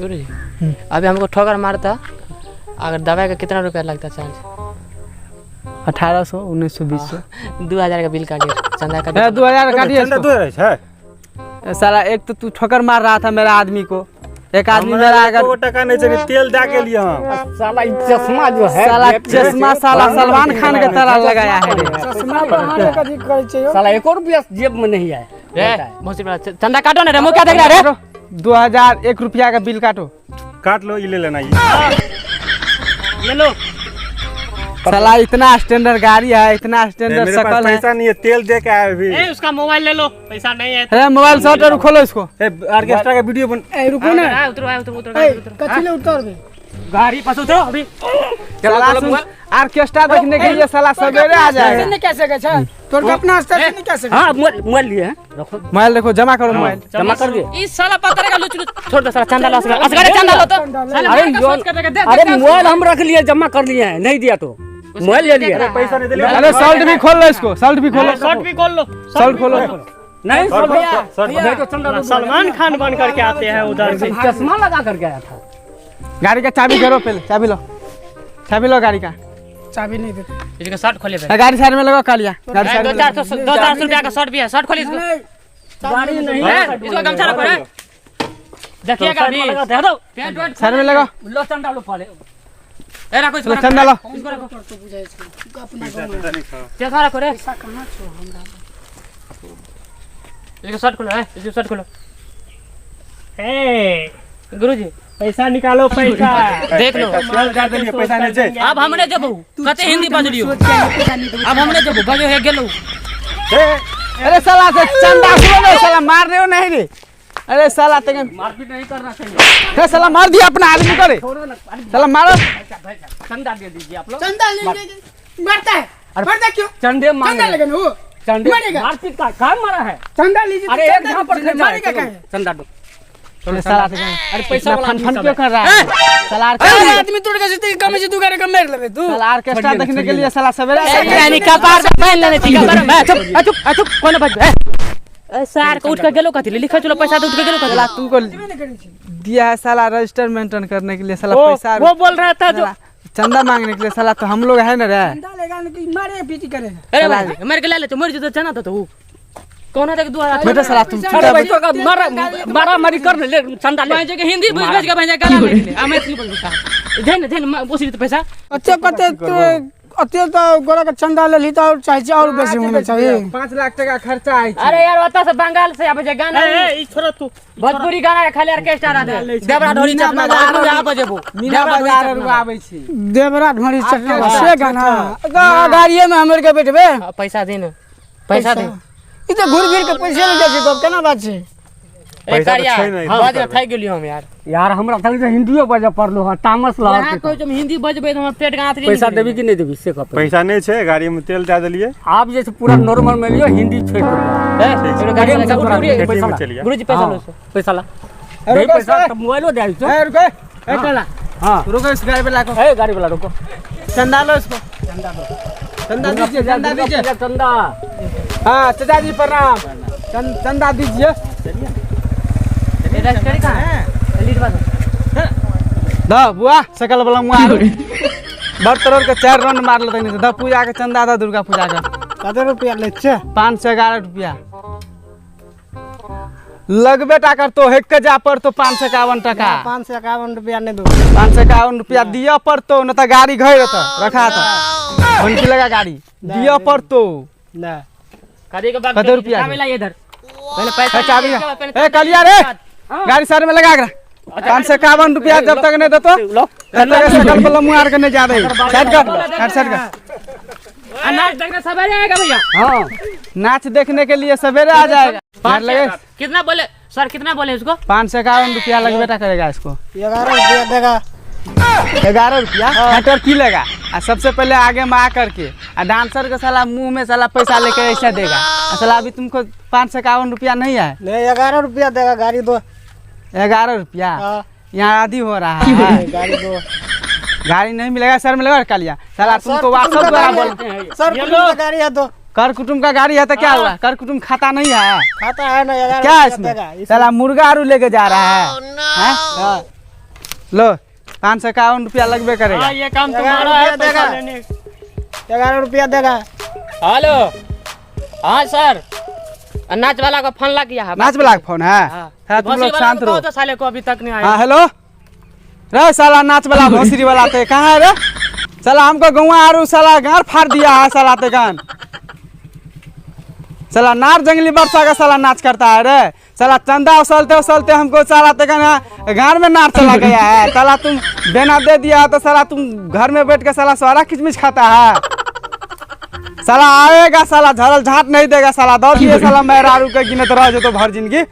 गुरु जी, अभी हमको ठोकर मारता, अगर दवाई का कितना रुपया लगता चार्ज? 1800, 1900, 2000। 2000 का बिल काटिए, चंदा काटिए। ए, 2000 काटिए चंदा इसको। दो रहे छै। ए, साला एक तो तू ठोकर मार रहा था मेरा आदमी को, एक आदमी मेरा अगर एको टका नहीं छै, तेल दए के लिए हम। साला ई चश्मा जो है, साला चश्मा साला सलमान खान के तरह लगाया है रे। चश्मा बहाने कथी करै छै यौ? साला एको रुपया जेब में नहीं आए। रे भोसड़ी वाला, चंदा काटो ना रे, मुँह क्या देख रहा है रे? 2001 रुपया का बिल काटो। काट लो, ई ले लेना ई। ये लो। साला इतना स्टैंडर्ड गाड़ी है, इतना स्टैंडर्ड मेरे पास शकल है। पैसा नहीं है, तेल दे के आए अभी। ए, उसका मोबाइल ले लो, पैसा नहीं है। अरे मोबाइल शॉट और खोलो इसको। ए, ऑर्केस्ट्रा का वीडियो बन। ए रुको ना। आ, उतरो, आ, उतरो, उतरो, ए उतरो। कथी ले उतरबे? गाड़ी पास उतरो अभी। साला सुन, ऑर्केस्ट्रा देखने के लिए साला सवेरे आ जाएगा। नहीं कह सके छै तोर के अपना स्टेशन नहीं कह सके। हाँ, मोबाइल लिए हैं, रखो। मोबाइल रखो, जमा करो मोबाइल। जमा कर दिए। इस साला पत्थर का लुच लुच छोड़ दो साला, चंदा लो असगर, असगर चंदा लो तो। साला अरे मार का योन- सोच कर देगा, देख, अरे देख, मोबाइल हम रख लिए, जमा कर लिए हैं, नहीं दिया तो मोबाइल ले लिए। पैसा नहीं दिले। अरे शर्ट भी खोल लो इसको, शर्ट भी खोलो, शर्ट भी खोल लो, शर्ट खोलो। नहीं, शर्ट भैया, शर्ट नहीं तो चंदा दो। सलमान खान बन करके आते हैं उधर से। चश्मा लगा करके आया था। गाड़ी का चाबी करो पहले, चाबी लो, चाबी लो गाड़ी का। चाबी नहीं देते। इसका शर्ट खोले भाई। गाड़ी साइड में लगाओ कालिया, गाड़ी साइड दो में चार सौ, दो चार सौ रुपया का शर्ट भी है, शर्ट खोलिए इसको। गाड़ी नहीं ए, इसको गमछा रखो रे। देखिएगा अभी। लगा दे दो। पैंट वैंट साइड में लगाओ। लो चंदा लो पहले। ए, रखो इसको, लो, चंदा लो। इसको रखो। तो बुझाइ छै अपना गाँव में। चश्मा रखो रे। पैसा कहाँ छौ हमरा? इसको शर्ट खोलो, ए, इसको शर्ट खोलो। ए गुरुजी पैसा निकालो, पैसा देख लो। तेल दए देलिए, पैसा नहीं छै। अब हमने जबू कते हिंदी बजलियो, अब हमने जबू बजो हे गेलू। अरे साला से चंदा सुनो ना, साला मार रहे हो नहीं रे। अरे साला तेरे मारपीट नहीं करना चाहिए। अरे साला मार दिया अपना आदमी को रे। छोड़ो ना, अरे साला मारो। चंदा दे दीजिए आप लोग। चंदा लेंगे मरता है, मरता क्यों? चंदे मांगे। चंदा लेगा ना वो, चंदे मरेगा। मारपीट का कहाँ मारा है? चंदा लीजिए तो अरे एक चंदा जहाँ पर लीजिए, खर्चा है, मारेगा चलो, काहे? चंदा दो। अरे साला तेरे अरे पैसा वाला फन आदमी फन सब क्यों है। कर रहा है साला? अरे आदमी तोड़ के जते कमे से तू करे के मार लेबे तू। साला ऑर्केस्ट्रा देखने के लिए साला सवेरे आ जाएगा। यानी कपार पे पहन लेने छी, कपार में। चुप, ए, चुप, ए, चुप, कोन बज ए। ए, सार के उठ के गेलो कथि लिखा चलो पैसा तो उठ के गेलो कथि। साला तुमको दिया है साला रजिस्टर मेंटेन करने के लिए साला पैसा वो बोल रहा था जो साला चंदा मांगने के लिए साला, तो हम लोग है ना रे। चंदा लेगा ना कि मारे पीटी करेगा। अरे भाई मर के ले ले तो मर जतो चना तो कोना देख 2000। बेटा साला तुम अरे भाई तो का मारा मारा कर ले चंदा ले। भाई के हिंदी बुझ बुझ के भाई गाला में आ मैथिली बोल सा धन धन बोसरी तो पैसा। अते कते तो अते तो गोरा के चंदा ले ली तो और चाहे छै और बेसी होना चाहिए। 5 लाख टका खर्चा आई छै। अरे यार ओता से बंगाल से आबे छै गाना। ए, ई छोड़ा तू भोजपुरी गाना के खाली ऑर्केस्ट्रा रहे देवरा ढोरी चटना आ बजेबो। मीना बाजार आर आबै छी देवरा ढोरी चटना से गाना गाड़िए में हमर के बैठबे। पैसा दे न, पैसा दे। ई तो घूर घूर के पैसे ले जाइ छै, गप केना बात छै? ए पैसा तो कारिया, छै नहि, बाज थाकि गेलियो हम यार। यार हमरा तक हिंदियो बजे पड़लो हँ, तामस यहाँ लहर। कहै छै हम हिंदी बजबै तऽ हमर पेट के आँतरी। पैसा देबी कि नहीं देबी से कह। पैसा नहीं छै, गाड़ी में तेल दए देलिए। आप जैसे पूरा नॉर्मल में लियो, हिंदी छोड़ दो। ए, एगो गाड़ी लगा, उठ, उठ, खेती में चलिए। गुरुजी पैसा लो से। पैसा ला। ए, नहीं रुको पैसा इसको। तो मोबाइलो दे दो। ए रुको, ए काला। हाँ रुको इस गाड़ी वाला को। ए गाड़ी वाला रुको। चंदा लो इसको, चंदा दीजिए, चंदा दीजिए, चंदा। हाँ चाचा जी प्रणाम, चंदा दीजिए। ए, रजिस्ट्री कहाँ है? लीड बाजू। द बुआ सकल वाला मुआ बड़ तरोड़ के 4 राउंड मार लेते नहीं। द पूजा के चंदा द, दुर्गा पूजा के कते रुपया लै छै? 511 रुपया लगबे टा करतो, हेक के जा पड़तो 551 टका। 551 रुपया नहीं दो। 551 रुपया दिया पड़तो, न त गाड़ी घर रहता रखा था उनकी लगा गाड़ी दिया पड़तो। ना कदी के बाद कते रुपया? चाबी ला इधर पहले पैसा ए चाबी पहले ए कलिया रे गाड़ी सर में लगा के 551 रुपया जब तक नहीं देतो तब तक सकल पर मुँह आर के नहीं जा रही। साइड कर, साइड साइड कर। नाच देखने सवेरे आएगा भैया। हाँ नाच देखने के लिए सवेरे आ जाएगा। लगे कितना बोले सर, कितना बोले इसको? 551 रुपया लगबेटा करेगा इसको। 11 रुपया देगा। 11 रुपया थिएटर की लगा आ सबसे पहले आगे में आ करके आ डांसर के साला मुंह में साला पैसा लेके ऐसा देगा। आ साला अभी तुमको 551 रुपया नहीं है। नहीं 11 रुपया देगा, गाड़ी दो। 11 रुपया यहाँ आधी हो रहा है। गाड़ी दो। गाड़ी नहीं मिलेगा सर, मिलेगा कालिया साला तुमको व्हाट्सएप द्वारा बोलते हैं। सर कुटुंब का गाड़ी है तो कर कुटुंब का गाड़ी है तो क्या हुआ? कर कुटुंब खाता नहीं है। खाता है ना, 11 क्या रुपया इसमें देगा। साला मुर्गा आरू लेके जा रहा है। लो 551 रुपया लगबे करेगा। हाँ, ये काम तुम्हारा है, पैसा लेने। 11 रुपया देगा। हेलो, हाँ सर, नाच वाला का फोन लग गया है। नाच वाला का फोन है? हाँ, तुम लोग शांत रहो। तो साले को अभी तक नहीं आया। हाँ हेलो रे साला नाच वाला भोसड़ी वाला ते कहाँ है रे? साला हमको गौवा आरू साला गार फाड़ दिया है साला ते गान। साला नार जंगली वर्षा का साला नाच करता है रे। साला चंदा उछलते उछलते हमको साला ते गार में नार चला गया है। साला तुम बेना दे दिया तो साला तुम घर में बैठ के साला सारा किचमिच खाता है। साला आएगा साला झरल झाट नहीं देगा साला दो दिए साला मेहरारू के गिनत रह जो तो भर जिंदगी।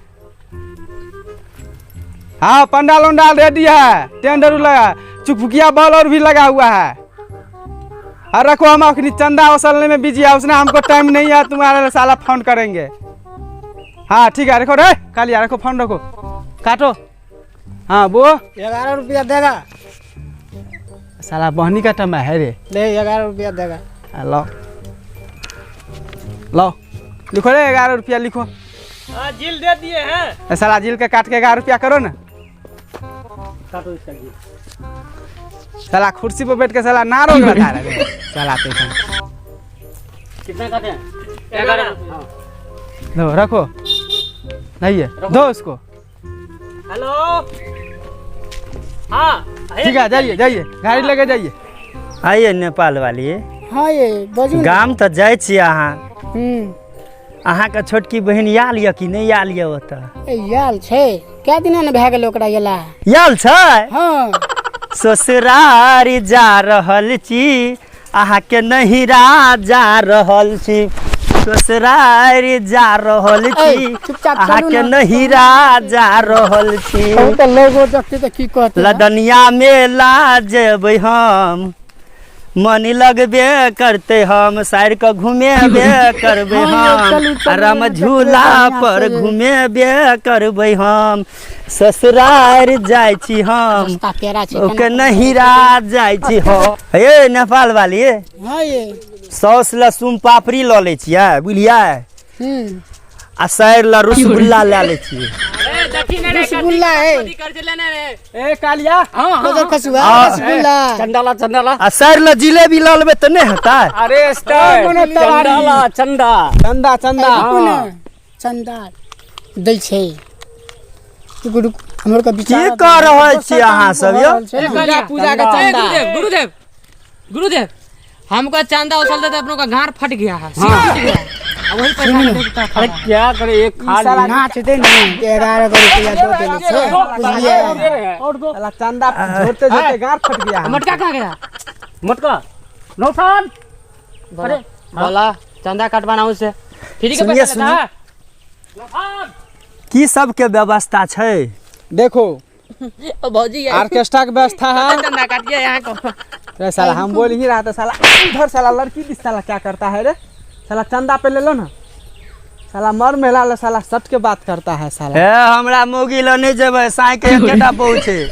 हाँ पंडाल उंडाल रेडी है, टेंडर लगा, चुकभुकिया बॉल और भी लगा हुआ है। और रखो हम अपनी चंदा वसलने में बिजी है, उसने हमको टाइम नहीं है तुम्हारे साला फोन करेंगे। हाँ ठीक है रखो रे कालिया, रखो फोन रखो काटो। हाँ वो 11 रुपया देगा साला बहनी का टमा है रे। ले 11 रुपया देगा। लो लो लिखो रे 11 रुपया लिखो। हाँ जिल दे दिए हैं साला, जिल के काट के 11 रुपया करो ना। काटो इसका जिल। साला कुर्सी पर बैठ के साला ना रोक रहा है साला ते। कितना काटे हैं? 11। लो रखो, नहीं है दो उसको। हेलो हाँ ठीक है, जाइए जाइए गाड़ी लेके जाइए। आइए नेपाल वाली। हाँ ये बजू गाम तो जाइ छी अहाँ। अहाँके छोटकी बहिन आयल यऽ कि नहि आयल यऽ ओतऽ? आयल छै, कै दिना ने भए गेल ओकरा अयला। आयल छै? हाँ। ससुरारी जा रहल छी अहाँके नहिरा जा रहल छी, ससुरारी जा रहल छी अहाँके नहिरा जा रहल छी। लोगो देखते तऽ की कहतै? लदनिया मेला जेबै हम, मन लगबे करते हम, साइड के घुमेबे करबै हम, राम झूला पर घुमेबे करबै हम, ससुरार जाइ छी हम ओके नहिरा जाइ छी हम। हे नेपाल वाली, सौस ल सुम पापड़ी लऽ लै छियै बुझलियै, आ सैर ल रसगुल्ला लए लै छियै। रसगुल्ला है ए कालिया। हां रसगुल्ला चंडाला चंडाला। आ सैर ल जिलेबी ल लेबै तऽ नहि हेतै? अरे चंडाला चंदा चंदा चंदा चंदा दै छै। हमर के विचार की कह रहल छी अहाँ सब यौ? पूजा के चंदा। गुरुदेव गुरुदेव हमको चंदा उछल देते अपनों का गांड फट गया है, सिर फट गया है। वही पैसा। अरे क्या करे एक खाली नाच दे ने 11 रुपया दो देले छै बुझलिए। साला चंदा झोरते झोरते गांड फट गया है। मटका कहाँ गया? मटका नौसान। अरे बोला चंदा कटवाना उससे फ्री के पैसा लेता है। की सबके व्यवस्था छै? देखो भौजी ऑर्केस्ट्रा के व्यवस्था है। चंदा काटिए यहाँ को। अरे साला हम बोल ही रहा था साला उधर साला लड़की भी साला क्या करता है रे? साला चंदा पे ले लो ना साला मर मेला ले साला सट के बात करता है साला। ए हमरा मोगी ल नहीं जेबै, साई के एकेटा पहुंचे।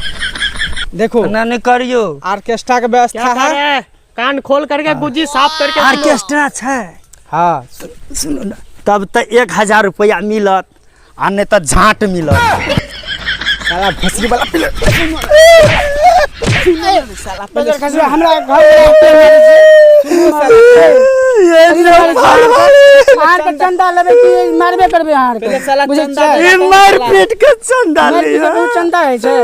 देखो ना नहीं करियो। ऑर्केस्ट्रा के व्यवस्था है, कान खोल करके गुजी साफ करके ऑर्केस्ट्रा छै। हाँ सुनो ना, तब तो 1000 रुपया मिलत आ नहीं तो झाट मिलत। साला भोसड़ी वाला साला हमरा घर आर के चंदा लेबे कि मारबे करबे? आर के ई मार पीट के चंदा ले, बहुत चंदा है छै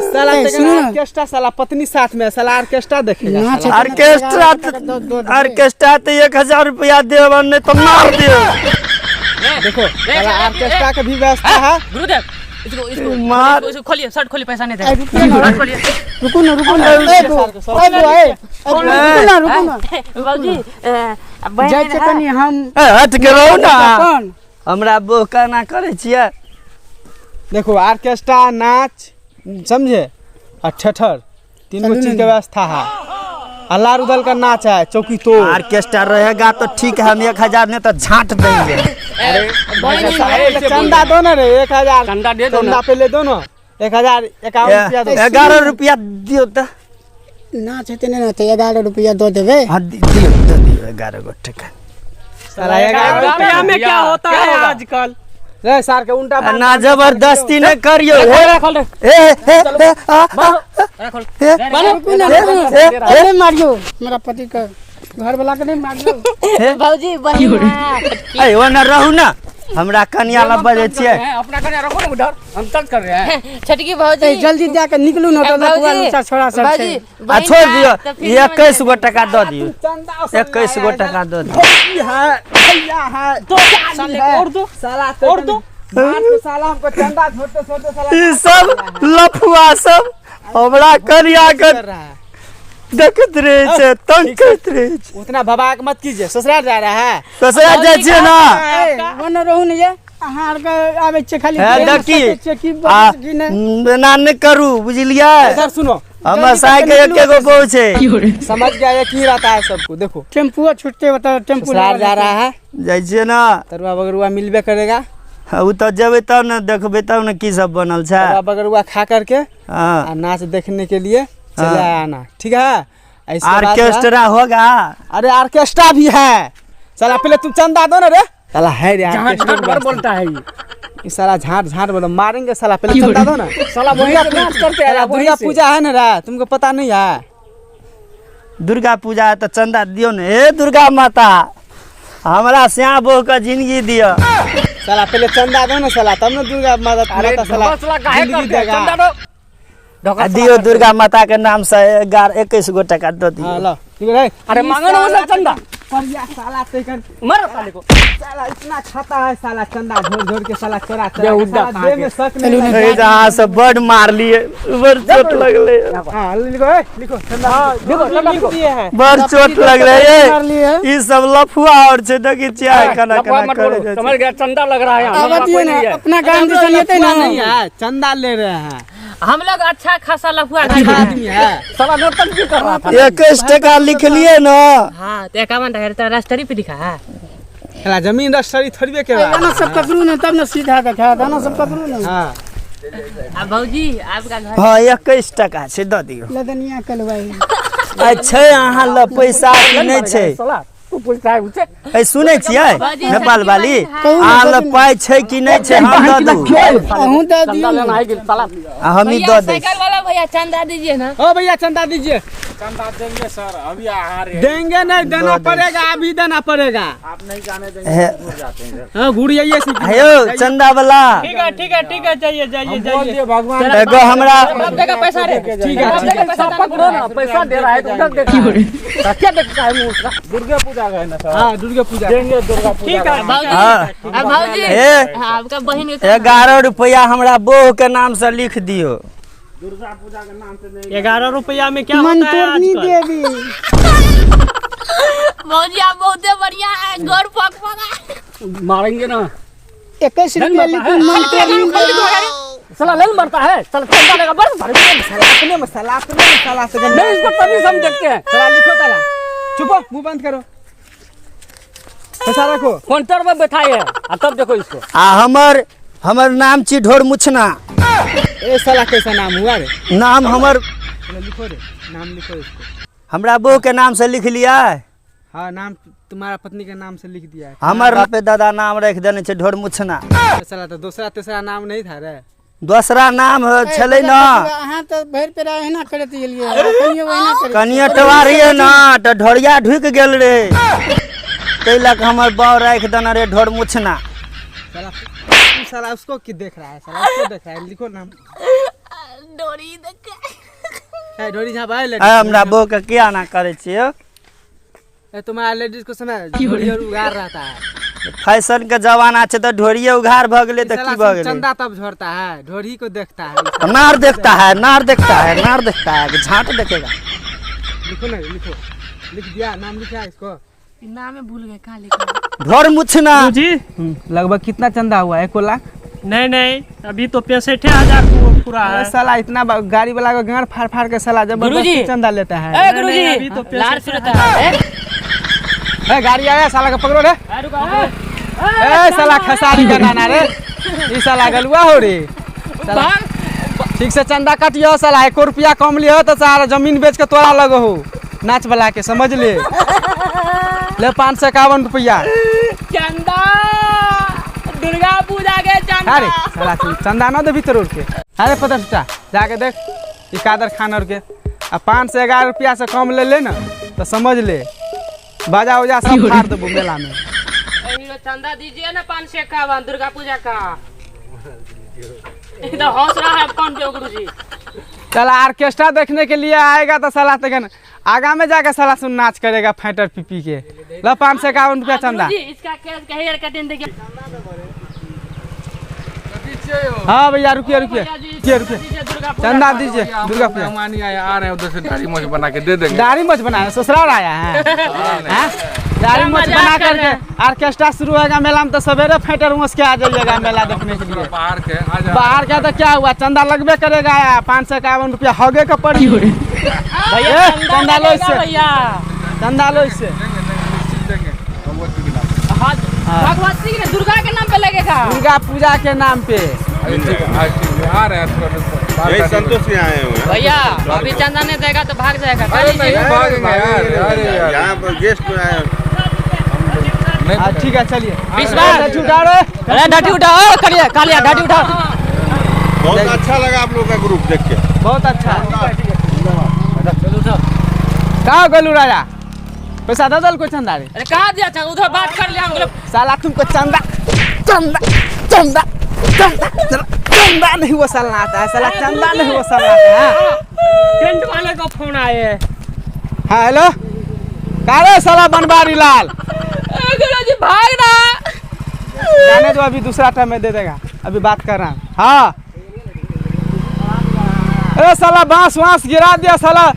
साला। ऑर्केस्ट्रा साला पत्नी साथ में साला ऑर्केस्ट्रा देखेगा। ऑर्केस्ट्रा ऑर्केस्ट्रा तो 1000 रुपया देब नहीं तो मार देब। देखो साला ऑर्केस्ट्रा के भी व्यवस्था है। गुरुदेव इसको इसको मार, इसको खोलिए, शर्ट खोलिए, पैसा नहीं देगा। रुको ना रुको ना ए बो ए रुको ना रुको ना बाबूजी जाइ छै कनी हम हट के रहो ना, हमरा बो केना करै छियै? देखो ऑर्केस्ट्रा नाच समझे और ठेठर तीन गो चीज के व्यवस्था है। अल्लाह रुदल का नाच है चौकी तो ऑर्केस्ट्रा रहेगा तो ठीक है, हम 1000 नहीं तो झाट देंगे। अरे चंदा दो ना रे 1000 चंदा दे दो, चंदा पहले दो ना 1051 रुपया दो। 11 रुपया दियो तो नाच हेतै ने त 11 रुपया दो देबै। हां दियो दो दियो 11 गो टका। साला 11 रुपया में क्या होता है आजकल? रे सार के उल्टा बात ना जबरदस्ती नहीं करियो। ए खोल रे। ए ए ए आ आ खोल। ए रुकू ना, रुकू ना। ए, ए। नहीं मारियो मेरा पति के घर वाला के नहीं मारियो। भौजी बहिन ए ओना रहू ना, हमरा कनिया ला बजै छियै। अपना कन्या रखो ना उधर, हम टच कर रहे हैं। छोटकी भौजी ए, जल्दी जाके निकलू ना तो लफुआ लुच्चा छोड़ा सब छै। भौजी आ छोड़ दियौ, 21 गो टका दऽ दियौ, 21 गो टका दऽ दियौ। है भैया है दो साले और दो साला और दो। मार के साला हमको चंदा छोड़ते छोड़ते साला ई सब लफुआ सब हमरा कनिया के कर रहा है। देखैत रहै छै, तंग करैत रहै छै। उतना भबाक मत कीजिए, ससुराल जा रहा है। ससुराल जाइ छियै ना। ए, ओने रहू ने ये अहाँ आरके आबै छियै खाली हे प्रेम देखी सकै छियै की आ बजै की नहि। एना नहि करू बुझलियै। इधर सुनो, हमर साई के एके गो बहू छै। समझ गया ये की रहता है सबको। देखो टेम्पुओ छुटते बता टेम्पू ससुराल जा रहा है, जाइ छियै ना। तरुआ बगरुआ मिलबे करेगा। ओ तऽ जेबै तब ने देखबै तब ने की सब बनल छै। तरुआ बगरुआ खा करके हँ आ नाच देखने के लिए चले आना, ठीक है? इसके बाद ऑर्केस्ट्रा होगा। अरे ऑर्केस्ट्रा भी है साला, पहले तुम चंदा दो ना रे साला। है रे जहाँ ऑर्केस्ट्रा झाँट भर बोलता है ये। ये साला झाँट झाँट बोलो मारेंगे साला, पहले चंदा दो ना साला वहीं से नाच करते हैं, साला वहीं दुर्गा से। पूजा है ना रे, तुमको पता नहीं है? दुर्गा पूजा है तऽ चंदा दियौ ने। हे दुर्गा माता, हमरा श्याम बहू के जिंदगी दिअ। साला पहले चंदा दो ना साला, तब ना दुर्गा माता अरे माता साला ढोकसला काहे जिंदगी करते हैं? देगा। चंदा दो। आ दियौ दुर्गा माता के नाम से 21 गो टका दऽ हाँ दियौ। लो ठीक है। अरे मांगो ना वो चंदा, परिया साला तेकर मारो साले को। साला इतना खाता है साला चंदा झोर झोर के साला चोरा चोरा के बेहुदा साला कहाँ देह के। में शक नहीं लगा। हे जहाँ से बड मारलियै, बड़ चोट लगलै, हाँ लिखो ए, लिखो चंदा। देखो चंदा लिखो। बड़ चोट लगलै। मारलियै। ई सब लफुआ और छै, देखै छियै केना लफुआ केना मत करै बोलो, जाइ छै। समझ गया चंदा लग रहा है यहाँ, आबऽ लफुआ दियौ कोई ने नहीं है। अपना गाम दिसन एतै ना। नहीं है, चंदा ले रहे हैं। हम लोग अच्छा खासा लफुआ अच्छा आदमी है साला नौटंकी कर रहा था। 21 टका लिखलियै ना। हाँ तो 51 टका तो राष्ट्रीय पे लिखा है। साला जमीन रजिस्ट्री थोड़बे के बा। दाना सब पकड़ू ने तब ने सीधा देखा, दाना सब पकड़ू ने। हाँ अब भौजी आपका घर। हाँ 21 टका छै दऽ दियौ। लदनिया कलवाई अच्छा अहाँ लग पैसा कि नहि छै? साला तू पूछता है उसे। ए सुनै छियै नेपाल वाली, अहाँ लग पाइ छै कि नहि छै? हम दऽ दू। अहूँ दऽ चंदा दियौ लेना ने। है कि साला। आ हमही भैया दऽ दै छी। साइकिल वाला भैया चंदा दीजिए ना। ओ भैया चंदा दीजिए। चंदा देंगे सर, अभी आ रहे हैं। देंगे नहीं, देना दो दे। पड़ेगा, अभी देना पड़ेगा। आप नहीं जाने देंगे, हे दूर जाते हैं इधर। हाँ घूर जाइए सीधे। हे यौ चंदा वाला ठीक है ठीक है ठीक है, जाइए जाइए हम बोल जाइए। दिए भगवान एगो हमरा बाप देगा पैसा रे। ठीक है ठीक है। पैसा पकड़ो ना, पैसा दे रहा है तो उधर देख रहा है। क्या देखता है मुंह उसका? दुर्गा पूजा का है ना सर? हाँ दुर्गा पूजा देंगे दुर्गा पूजा ठीक है। भौजी हाँ अब भौजी हे हाँ, आपका बहिन के 11 रुपया हमरा बहू के नाम से लिख दियौ। दुर्गा पूजा के नाम से नहीं। 11 रुपया में क्या होता है मंतोरनी आजकल? देवी। भौजी आप बहुत बढ़िया है, गोर पक पक। मारेंगे ना 21 रुपया लिखू मंतोरनी देवी। साला नहीं मरता है साला, चंदा लेगा बस भर। अपने में साला, अपने में साला से गंदा। नहीं इसको तभी हम देखते हैं। साला लिखो ताला, चुप हो, मुंह बंद करो, पैसा रखो। काउंटर में बैठाए है और तब देखो इसको। आ हमर हमर नाम छी ढोर मुछना। ए साला कैसा नाम हुआ रे? नाम हमर लिखो रे, नाम लिखो इसको। हमरा बहू के नाम से लिख लिया। हाँ नाम तुम्हारा पत्नी के नाम से लिख दिया है। हमर बापे दादा नाम रख देने छै ढोर मुछना। साला तो दूसरा तीसरा नाम नहीं था रे। दोसरा नाम छलै ना। अहाँ तऽ भरि पेरा एहिना करैत गेलियै, कनियो ओहिना करैत। कनिया टवा रहियै ना तऽ ढोरिया ढुकि गेल रहे, ताहि लऽ कऽ हमर बाउ राखि देने रहे ढोर मुछना। साला तू साला उसको की देख रहा है, साला उसको देख रहा है। लिखो नाम। डोरी देख। ए ढोरी झाप आए ए लेडीज। हमरा बहू के किया ना करै छियै? ए तुम्हारा लेडीज को समय ढोरी और उगार रहता है। फैशन के जमाना छै तऽ ढोरिये उघार भऽ गेलै तऽ साला की भऽ गेलै? चंदा तब झोरता है, ढोरी को देखता है। नार देखता है, नार देखता है, नार देखता है, झाट देखेगा। लिखो ना, लिखो, लिख दिया नाम लिखा इसको। नाम में भूल गए कहाँ लिखा। ढोर मुछना। जी लगभग कितना चंदा हुआ? 1 लाख? नहीं नहीं अभी तो 65,000 पूरा है। साला इतना गाड़ी वाला को गाड़ फाड़ फाड़ के साला जबरदस्ती चंदा लेता है। ए गुरुजी अभी तो लार सुनता है। ए गाड़ी आया साला का पकड़ो रे। ए साला खसारी का नाना रे, ई साला गलुआ हो रे। ठीक से चंदा काटियो साला, 1 रुपया कम लियो तो सारा जमीन बेच के तोरा लगो हो नाच वाला के, समझ ले। ले 551 रुपया चंदा दुर्गा पूजा के चंदा। अरे साला तू चंदा ना दे भीतर उड़ के। अरे पता छुटा जाके देख ई कादर खान और के आ 5 से 11 रुपया से कम ले ले ना तो समझ ले बाजा उजा सब फाड़ देबो मेला में। हीरो चंदा दीजिए ना 551 दुर्गा पूजा का। इधर हंस रहा है फोन पे गुरुजी। चल ऑर्केस्ट्रा देखने के लिए आएगा तो साला तकन आगा में जाके साला सुन नाच करेगा फाइटर पीपी के। लो 551 रुपया चंदा। इसका कैश का हेयर कटिंग देखिए। हाँ भैया रुकिए रुकिए रुकिए रुकिए चंदा दीजिए। दुर्गा पूजा आ रहे हैं उधर से दाढ़ी मोछ बना के दे देंगे। दाढ़ी मोछ बना ससुराल आया है। दाढ़ी मोछ बना करके ऑर्केस्ट्रा शुरू होगा मेला में तो सवेरे फाइटर मोछ के आ जाइएगा मेला देखने के लिए। बाहर के तो क्या हुआ चंदा लगबे करेगा 551 रुपया होगे का पड़ी। भैया चंदा लो इससे, चंदा लो इससे। भगवती के दुर्गा के नाम पे लगेगा, दुर्गा पूजा के नाम पे। आ रहे हैं यही संतोष के आए हुए भैया, अभी चंदा नहीं देगा तो भाग जाएगा। अरे नहीं भागेंगे यार, अरे यार यहाँ पर गेस्ट में आए। ठीक है चलिए विश्वास उठा रे, अरे डाटी उठाओ, कालिया कालिया डाटी उठाओ। बहुत अच्छा लगा आप लोगों का ग्रुप देख के, बहुत अच्छा। कहाँ गोलू राजा पैसा दे दल को चंदा रे? अरे कहाँ दिया था, उधर बात कर लिया हम लोग। साला तुमको चंदा चंदा चंदा चंदा चंदा नहीं वसलना आता है, साला चंदा नहीं वसलना आता है। टेंट वाले को फोन आए। हाँ हेलो, का रे साला बनवारी लाल? गुरुजी भाग रहा। जाने दो, अभी दूसरा टाइम में दे देगा, अभी बात कर रहा हूँ। हाँ अरे साला बांस वाँस गिरा दिया साला,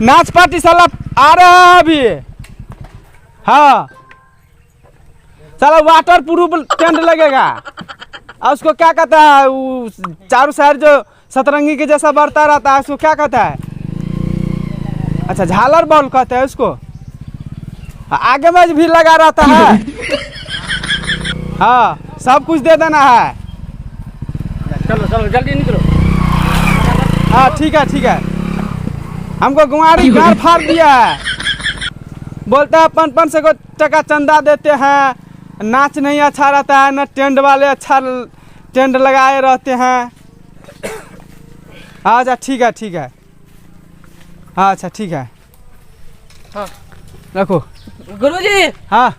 नाच पार्टी साला आ रहा है अभी। हाँ साला वाटर प्रूफ टेंट लगेगा और उसको क्या कहता है वो चारों साइड जो सतरंगी के जैसा बढ़ता रहता है उसको क्या कहता है? अच्छा झालर बॉल कहते हैं उसको, आगे में भी लगा रहता है। हाँ सब कुछ दे देना है। चलो चलो जल्दी निकलो। हाँ ठीक है ठीक है। हमको गुआरी गाड़ फाड़ दिया है, बोलता है 500 टका चंदा देते हैं, नाच नहीं अच्छा रहता है न टेंट वाले अच्छा टेंट लगाए रहते हैं। अच्छा ठीक है ठीक है, हाँ अच्छा ठीक है। हाँ रखो गुरुजी। हाँ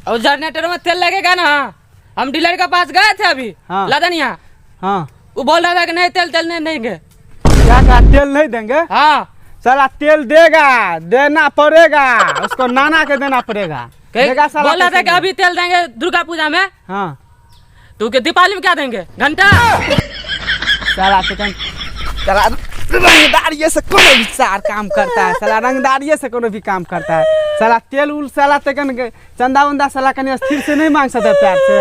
और जनरेटर में तेल लगेगा ना, हम डीलर के पास गए थे अभी। हाँ। लदनिया। हाँ वो बोल रहा था कि नहीं तेल तेल नहीं देंगे। क्या कहा तेल नहीं देंगे? हाँ साला तेल देगा, देना पड़ेगा उसको, नाना के देना पड़ेगा। देगा साला। बोल रहा था कि अभी तेल देंगे दुर्गा पूजा में। हाँ तो क्या दीपावली में क्या देंगे घंटा? साला साला रंगदारिये से कोनो भी सार काम करता है, साला रंगदारिये से कोनो भी काम करता है साला। तेल उल साला तकन चंदा उंदा साला कनी स्थिर से नहीं मांग सकता प्यार से।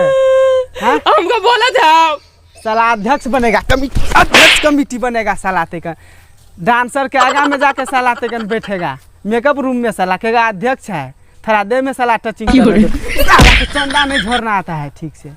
हाँ हमको बोला था साला अध्यक्ष बनेगा, कमिटी अध्यक्ष कमिटी बनेगा साला तकन। डांसर के आगा में जाके साला तकन बैठेगा मेकअप रूम में, साला कहेगा अध्यक्ष है, थोड़ा देर में साला टचिंग कर। साला चंदा नहीं झोरना आता है ठीक से।